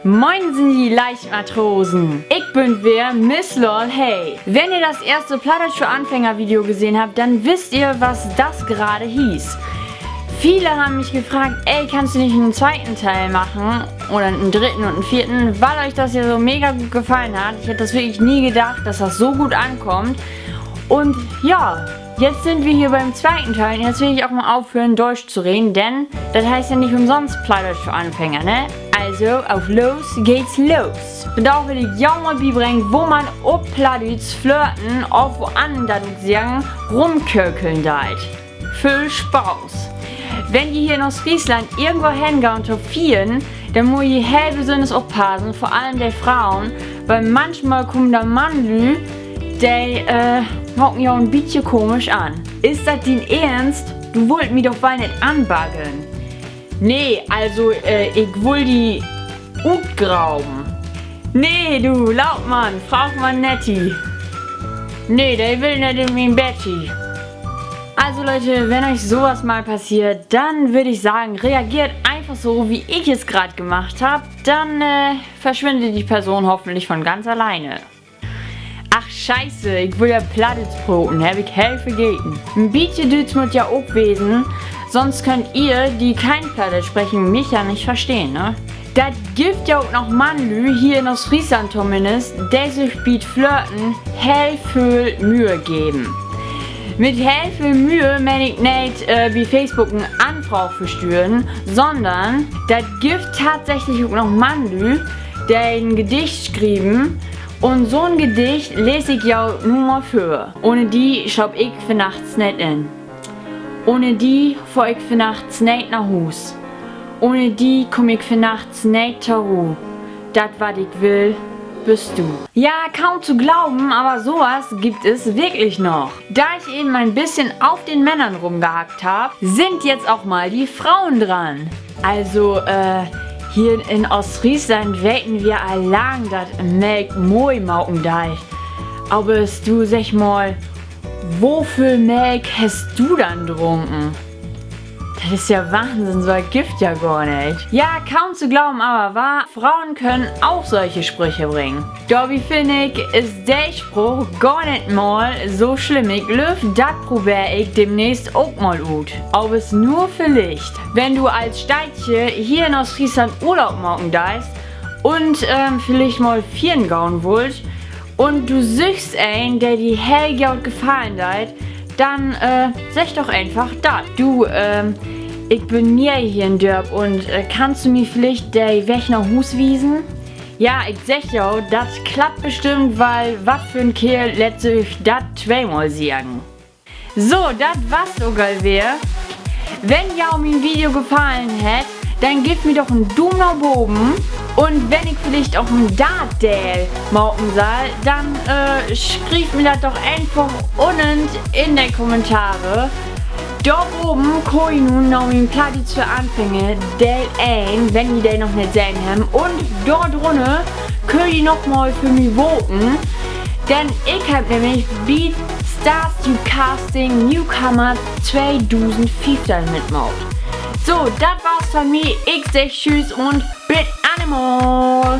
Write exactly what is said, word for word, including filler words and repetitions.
Moinsen, ji Leichtmatrosen. Ik bün weer Miss Lol. Hey, wenn ihr das erste Plattdeutsch für Anfänger Video gesehen habt, dann wisst ihr, was das gerade hieß. Viele haben mich gefragt: Ey, kannst du nicht einen zweiten Teil machen? Oder einen dritten und einen vierten, weil euch das ja so mega gut gefallen hat. Ich hätte das wirklich nie gedacht, dass das so gut ankommt. Und ja, jetzt sind wir hier beim zweiten Teil. Und jetzt will ich auch mal aufhören, Deutsch zu reden, denn das heißt ja nicht umsonst Plattdeutsch für Anfänger, ne? Also, auf los geht's los. Vandaag will ik jo mal bibringen, wo man op Plattdüütsch flirten of wo anner dat ok seggen, rumkörkeln deit. Völ Spaß! Wenn ji hier in Oostfreesland irgendwo hengahn to fiern, denn mutt ji heel besünners oppassen, vör allem de Frauen, weil manchmal kaamt dor Mannlü, de, äh, maken jo en bietje komisch an. Is dat dien Eernst? Du wullt mi doch woll nit anbaggeln? Nee, also, äh, ik wull di utgraven. Nee, du, Lautmann, fraag mal Netti. Nee, de will nit in mien Betti. Also Leute, wenn euch sowas mal passiert, dann würde ich sagen, reagiert einfach so, wie ich es grad gemacht hab. Dann, äh, verschwindet die Person hoffentlich von ganz alleine. Ach Scheiße, ik wull ja Plattdüütsch proten, heff ik heel vergeten. En bietje Düütsch mutt ja ok wesen, sonst könnt ihr, die kein Plattdeutsch sprechen, mich ja nicht verstehen, ne? Dat gifft ja ok noch Mannlü, hier in Oostfreesland tominnst, de sük bi't Flirten heel völ Mühe geven. Mit heel völ Mühe meen ik neet, äh, bi Facebook en Anfraag verstüren, sonnern dat gifft tatsächlich ok noch Mannlü, de en Gedicht schrieven, un so'n Gedicht lees ik jo nu mal vör. Ohne di slaap ik vannachts neet in. Ohne di fohr ik vannachts neet na Huus. Ohne di kumm ik vannachts neet to Ruh. Dat, wat ik will, büst du. Ja, kaum zu glauben, aber sowas gibt es wirklich noch. Da ich eben ein bisschen auf den Männern rumgehackt hab, sind jetzt auch mal die Frauen dran. Also, äh, hier in Oostfreesland weten wi al lang, dat Melk moi maken deit. Aver du, segg mal, woveel Melk hest du denn drunken? Dat is ja Wahnsinn, so wat gifft ja gor nich. Ja, kaum zu glauben, aber wahr, Frauen können auch solche Sprüche bringen. Dorbi finn ik, is de Spruch gor nit mal so slimm. Ik glööv, dat probeer ik demnächst ok mal ut. Avers nur villicht. Wenn du als Steidje hier in Oostfreesland Urlaub maken deist un, ähm, villicht mal fiern gahn wullt un du süchst een, de di heel goot gefallen deit, denn, äh, segg doch eenfach dat. Du, ähm, ik bün nee hier in Dörp un, äh, kannst du mi villicht de Weg na Huus wiesen? Ja, ik segg jo, dat klappt bestimmt, wiel wat för 'n Keerl lett sük dat tweemal seggen. So, dat was 't ok al weer. Wenn jo mien Video gefallen hett, denn geevt mi doch en Duum na boven. Un wenn ik villicht ok en darde Deel maken sall, denn, äh, schrievt mi dat doch eenfach unnen in de Kommentare. Dor boven köönt ji nu na mien Plattdüütsch för Anfänger Deel een, wenn ji de noch nit sehn hebbt. Un dor drunner köönt ji noch mal för mi voten, denn ik hebb nämlich bi Stars Youth Casting Newcomer tweedusend fiefteihn mitmaakt. So, dat was 't von mi. Ik segg tschüüs un bit annermal.